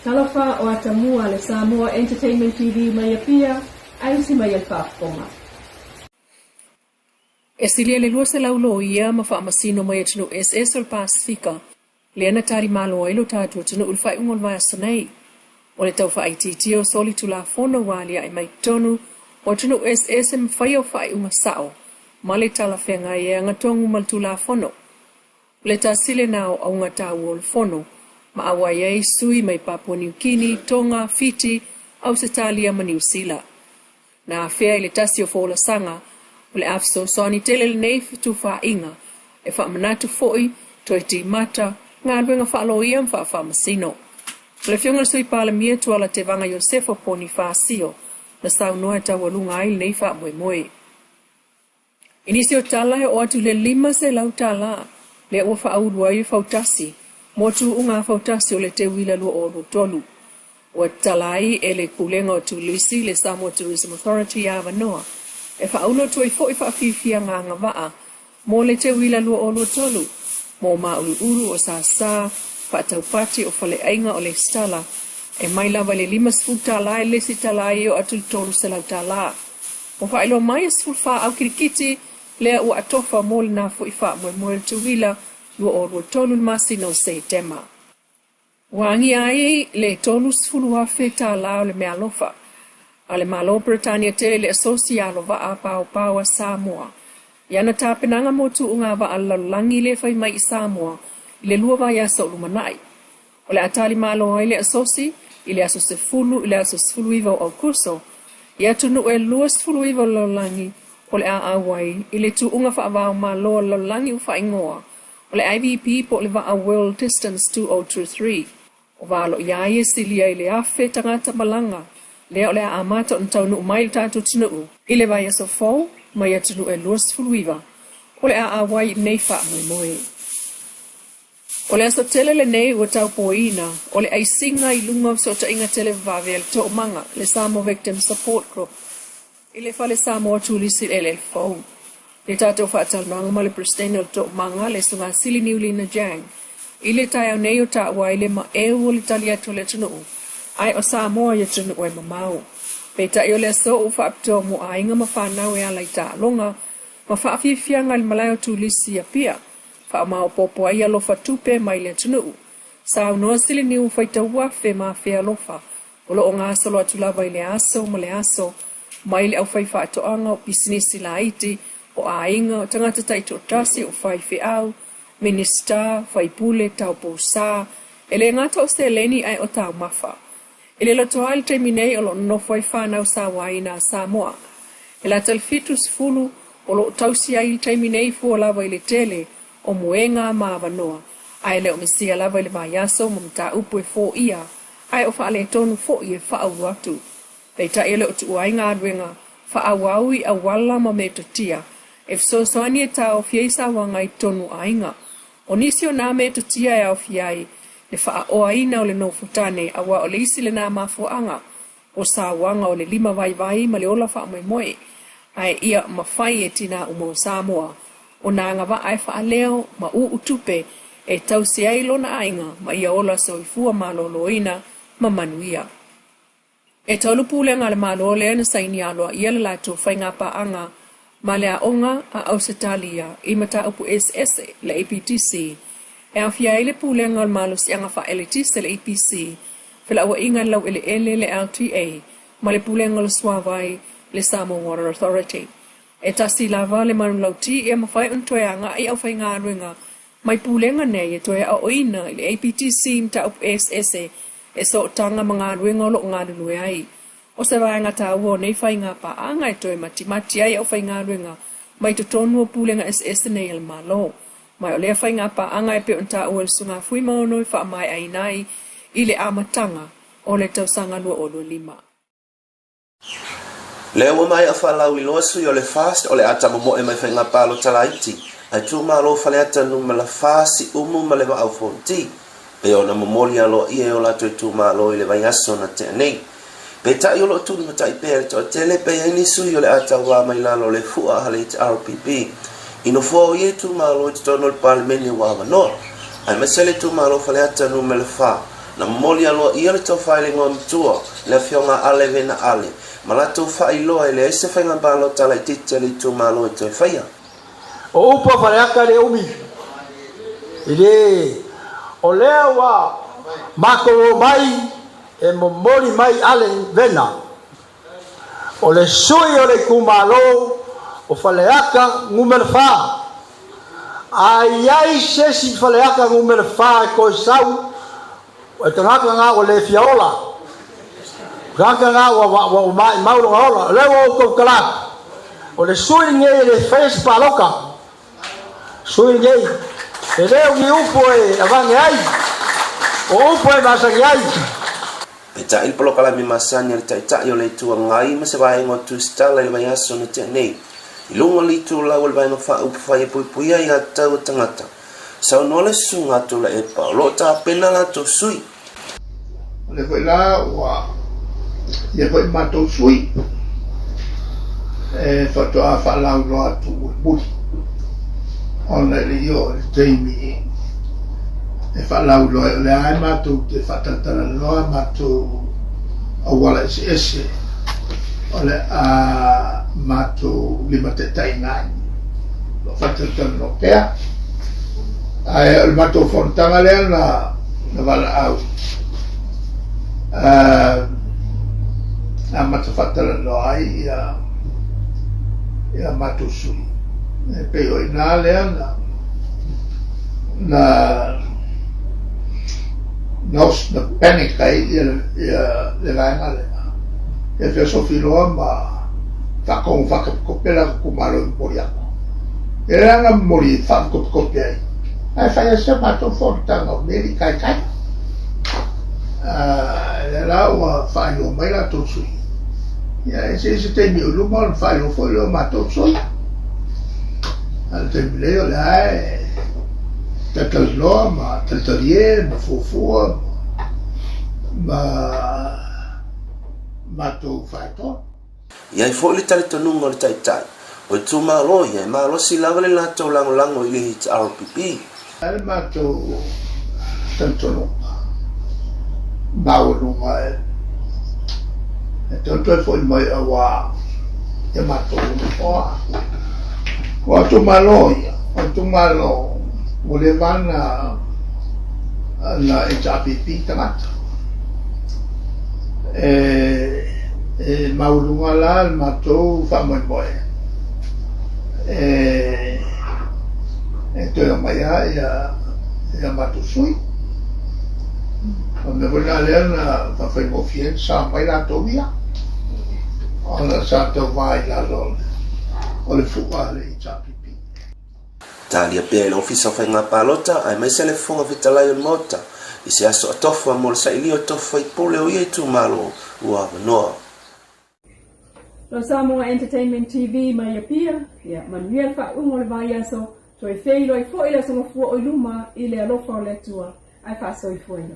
Talofa o atamua le Samoa Entertainment TV mai Apia, ae usi mai e le faafofoga. E silia i le 200 loia ma faamasino mai atunuu eseese o le Pasefika lea na talimalo ai lo tatou atunuu i le faaiuga o le vaiaso nei. O le tau faaitiitia o solitulafono ua aliae mai totonu o atunuu eseese ma faia o faaiuga sao ma le talafeagai e agatonu ma le Tulafono. O le tasi lena o auga taua o le Fono, ma auai ai sui mai Papua Niu Kini, Tonga, Fiti, Ausetalia ma Niu Sila. Na afea i le tasi o folasaga, o le a fesoasoani tele lenei fetufaaiga e faamanatu foi, toe timata, galuega faaloia ma faafaamasino. O le Afioga i le Sui Palemia Tuala Tevaga Iosefo Ponifasio na saunoa e taualuga ai lenei faamoemoe. I nisi o tala e oo atu i le $500 lea ua faaulu ai le fautasi mo tuuga fautasi o le teuila 2023. Ua tatala ai e le Pulega o Turisi le Samoa Tourism Authority avanoa e faaulu atu ai foi faafiafiaga agavaa mo le teuila 2023 mo māuluulu o sasa faataupati o faleaiga o Lesitala e mai lava i le $50 i le isi tala ai e oo atu i le $300. Ua faailoa mai e 14 Aukirikiti lea ua atofa mo lena foi faamoemoe o le teuila 2023 i le masina o Setema. Ua agia ai le $30,000 o le meaalofa a le Malo o Peretania tele i le Asosi Alovaa Paopao a Samoa i ana tapenaga mo tuuga vaa a le lalolagi lea e fai mai i Samoa i le lua vaiaso o lumanai. O le a talimalo ai le Asosi i le aso 10 i le aso 19 o Aokuso i atunuu e 29 o le lalolagi o le a auai i le tuuga faava-o-Malo a le lalolagi ua faaigoa o le IVP po o le vaa World Distance 2023. O valo i ai e silia i le 1,000 tagata malaga lea o le a amata ona taunuu mai i le tatou atunuu i le vaiaso fou mai atunuu e 29 o le a auai i lenei faamoemoe. O le aso tele lenei ua taupoina o le aisiga i luga o fesootaiga televavave a le Toomaga, le Samoa Victim Support Group, i le Fale Samoa Turisi le fou. Le tatou faatalanoaga ma le Peresetene o le Toomaga, le Susuga Sili Niulina Jang, i le taeao nei o taua ai le maeu o le tali atu o le atunuu, ae o Samoa i atunuu e mamao. Peitai o le aso ua faapitoa mo aiga ma fanau e ala i taaloga ma faafiafiaga i le malae o turisi i Apia, faamaopoopo ai alofa tupe mai le atunuu. Saunoa Siliniu faitau afe ma afe alofa o lo o gasolo atu lava i le aso ma le aso mai le aufaifaatoaga o pisinisi laiti, o aiga, o tagata taitoatasi, o faifeau, Minisita, faipule, taupousa, e le gata o seleni ae o taumafa. I le loto ai le taimi nei o lo o nonofo ai fanau sauaina a Samoa. E lata i le 70 o lo o tausi ai i le taimi nei fua lava i le tele o moega ma avanoa, ae le o misia lava i le vaiaso ma mataupu e foia, ae o faaletonu foi e faaulu atu. Peitai e le o tuua ai galuega faaauau i auala ma metotia e fesoasoani e taofi ai sauaga i totonu o aiga. O nisi o nā metotia e aofia ai le faaoaina o le nofotane aua o le isi lenā mafuaaga o sauaga o le limavaivai ma le ola faamoemoe, ae ia mafai e tinā uma o Samoa o nā agavaa e faaleo ma uu tupe e tausi ai lona aiga ma ia ola soifua maloloina ma manuia. E tolu pulega a le Malo lea na saini aloaia le latou faigapaaga ma le Aoga a Ausetalia i mataupu eseese, le APTC, e aofia ai le Pulega o le Malosiaga Faaeletise, le EPC, Felauaiga i le Laueleele, le LTA, ma le Pulega o le Suavai, le Samoa Water Authority. E tasi lava le manulauti ia mafai ona toe agai aufaigaluega mai pulega nei e toe aoaoina i le APTC mataupu eseese e sootaga ma galuega o lo o galulue ai. O se vaega taua o nei faiga paaga e toe matimati ai aufaigaluega mai totonu o pulega eseese nei a le Malo. Ma o lea faiga paaga e pei ona taua e le Susuga Fuimaono e faamaeaina ai i le amataga o le tausaga 2025. Lea ua maea faalauiloa sui o le FAST o le a tamomoe mai faiga palota laiti a itumalo Faleata Numera 4 Siumu ma le Vaa o Fonoti pei ona momoli aloaia e o latou itumalo i le vaiaso na tea nei. Peitai o lo o tulimatai pea le toatele pe i ai ni sui o le a tauva mai lalo o le fua a le HRPP i nofoa o ia itumalo i totonu o le Palemene ua avanoa, aemaise le itumalo Faleata Numera 4. Na momoli aloaia le tofa i le igoamatua, le Afioga Ale Vena Ale, ma latou faailoa e leai se faiga palota laitiiti a le itumalo e toe faia. O upu a Faleata e le umi, e le, o lea ua matou omai e momoli mai Ale Vena, o le sui o le itumalo o Faleata numera 4. A i ai se isi Faleata numera 4 e toe sau, o le tagata lena ua le fia ola. O le tagata lena ua, ua, ua maimau lona ola. O lea ua outou tala atu, o le sui lenei e le faia se palota. Sui lenei, e le o ni upu e avane ai, o upu e masani ai. Peitai le polokalame masani a le Taitai o le Itu Agai ma se vaega o Tusitala i le vaiaso na tea nei, i luga o le itulau o le Vaega Faaupufai e Puipuia Aiā Tatau a Tagata, saunoa le Susuga a Tuilaepa o lo o tapena latou sui. O lea foi la ua i ai foi matou sui e faatoa faalauiloa atu mulimuli ona e le i oo i le taimi e faalauiloa ai. O lea lava matou te faatalatalanoa matou auala eseese o le a matou limataitaiina ai. O lo o faatalatalanoa pea. Ae o le matou fonotaga lea na na valaau amata faatalanoa ai ia ia matou sui. E pei o i ina lea na na na, na panic ai ia, ia le vaega lea. Ia feosofi loa ma faatogo faakopikope la itumalo i momoli atu. E le ana momoli e faakopikope ai, ae fai ai se matou fonotaga o mea e le i taitai. Lea la ua faailoa mai latou sui. Ia e se se taimi o i luma ona faailoa foi lea o matou sui. A o le taimi nei o lea e talatalanoa ma talitalie ma fuafua ma matou faitoa. I ai foi le talitonuga o le Taitai o itumalo ia e malosi lava le latou lagolago i le HRPP. I le matou talitonuga maualuga e toe toe foi mai aua ia matou nofoa. O itumalo ia, o itumalo ua leva na na HRPP tagata. E E maualuga la le matou faamoemoe e toe aumai lava ia matou sui. O le mea foi lena lea na faafaigofie ai ona sa mai latou ia, ona sa tauva i lalo o le fua a le HRPP. Talia pea e le Ofisa o Faiga Palota aemaise le Fofoga Fetalai o le Maota i se aso atofa mo le sailia o tofi faipule o ia itumalo ua avanoa. Lo Samoa Entertainment TV mai Apia, ia manuia le faaiuga o le vaiaso, toe feiloai foi le aso Gafua o i luma i le alofa o le Atua, ae faasoifuaina.